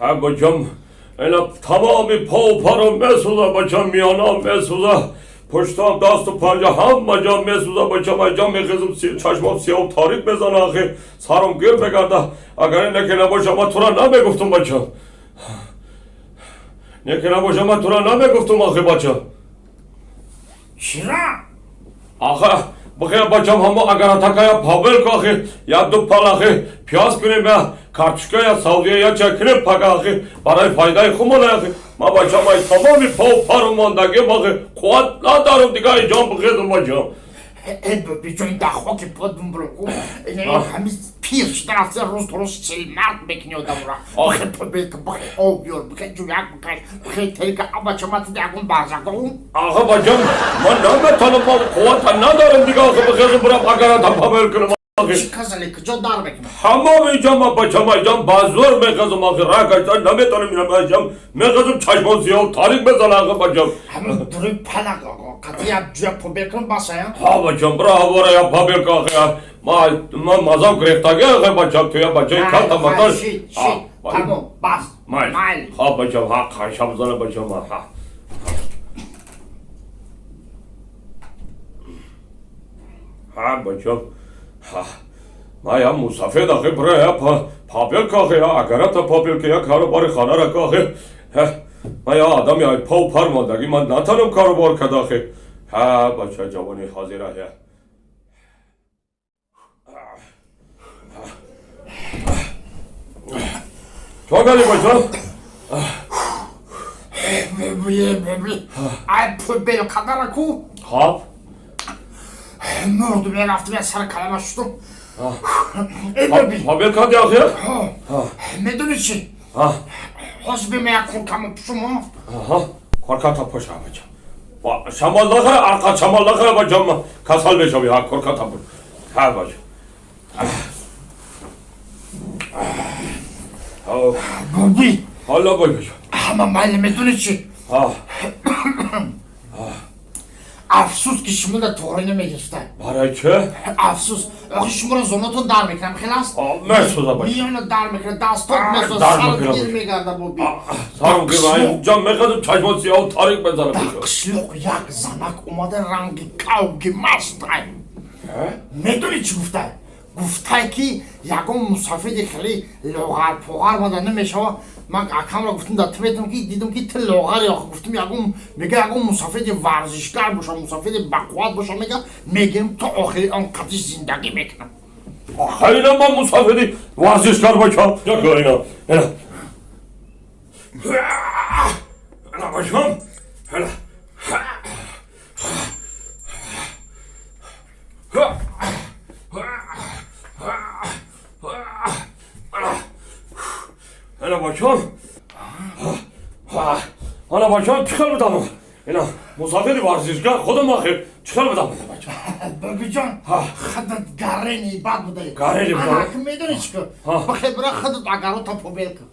Ҳа бачам, ина тамоми пов парам месӯза бачам, миёнам месӯза, пуштам, дасту панҷа ҳама ҷо месӯза бачам. Айҷа мехезам, чашмам сиёҳ торик мезана, ахи сарам гир мегарда. Агар ин неке набоша, ман тура намегуфтум бачам. Неке набоша, ман тура намегуфтум ахи бачам. Чира? Ахи бихе бачам, ҳамо агаратакая пабел ку ахи, як ду пал ахи пиёз кунем, я картошка, я савдия, я ча кунем пага ахи, барои фоидаи хумона ахи. Ман бачам ай тамоми пов пару мондагим ахи, қувват надорам дига иҷон бихезам бачам. Э бибиҷон, да хоки подум броку. Ҳами пир шуда рафта, рӯз то рӯз селмард мекунӣ одамро. Бихе побелка, бихе об биёр, бихе ҷӯяк бикаш, бихе телка. Бача, ман тида ягон барзагом? Ахи бачам, ман наметонам, ман қуввата надорам дига ахи бихезам, бирам агарата пабел кунам ахи. Чӣ касале, куҷо дар мекунад? Ҳамом иҷа ман бачам, айҷам ба зӯр мехезам ахи, ракашта наметонам инам, айҷам мехезам, чашмон сиёҳ торик мезана ахи бачам. Ҳамин дуруи палак қатъи як ҷӯяк побел кунам, басая? Ҳа бачам, бира ҳавора я пабел ка ахи. Ман мазам гирифтаги ахи бачам, туя бачаи калта маташ. Шид, шид, тамом, бас. Майли. Майли. Ҳа бачам, ҳа қанша бизана бачам, ҳа. Ҳа бачам, ҳа ма я мусафед ахи, бира я пабел ка ахи, я агарата пабел ка, я каробари хонара ка ахи. Ма я одами ай пов пар мондагӣ, ман натанам каробор када ахи. Ҳа бача, ҷавони ҳозира я. Чо кардӣ бача? Ай побел кадара ку. Хоб. Мурду мерафтам, я сар калама шудум. Э биби. Пабел кардӣ ахи? Медонӣ чӣ? Ҳозир бима, як куркамо пушумо. Корката пуша бача. Шамол нахӯра, арқа шамол нахӯра бачам, касал мешавӣ. Ҳа, корката пуш. Ҳа бача. Боби. Ҳалла бача. Ҳама майли, медонӣ чӣ? Афсӯс, ки шумо дар тоғрӣ намегирифта. Барои чӣ? Афсӯс, охи шуморо зонотон дар мекунам, хел аст? Месӯза бача. Миёна дар мекунад, дастот месӯзад, дар сарат мекунад. гир мегарда, боби. Сарам гир, ҷон мехезам, чашмон сиёҳ торик мезана Дар бача. қишлоқ як занак омада, ранги кавги мастай. Медонӣ чӣ гуфтай? Гуфтай, ки ягон мусафиди хеле лоғарпоғар мада намешава. Ман акамро гуфтам, да ту метавон, ки дидам, ки ту лоғари охи. Гуфтам, ягон мега, ягон мусафиди варзишгар боша, мусафиди бақувват боша, мега, мегирем, то охири он қатиш зиндагӣ мекунам. Хайна, ман мусафиди варзишгар бачам. Яко ина. Ина. Ина бачам. Ина. Ина бачам. Ана бачам, чӣ хел будам? Ина мусафиди варзишгар худам ахир чӣ хел будам бачам? Бобиҷон, худат гарени бад будаи. Гарени будам? Ана, медонӣ чӣ кор? Бихе, бира, худат агарота побел кун.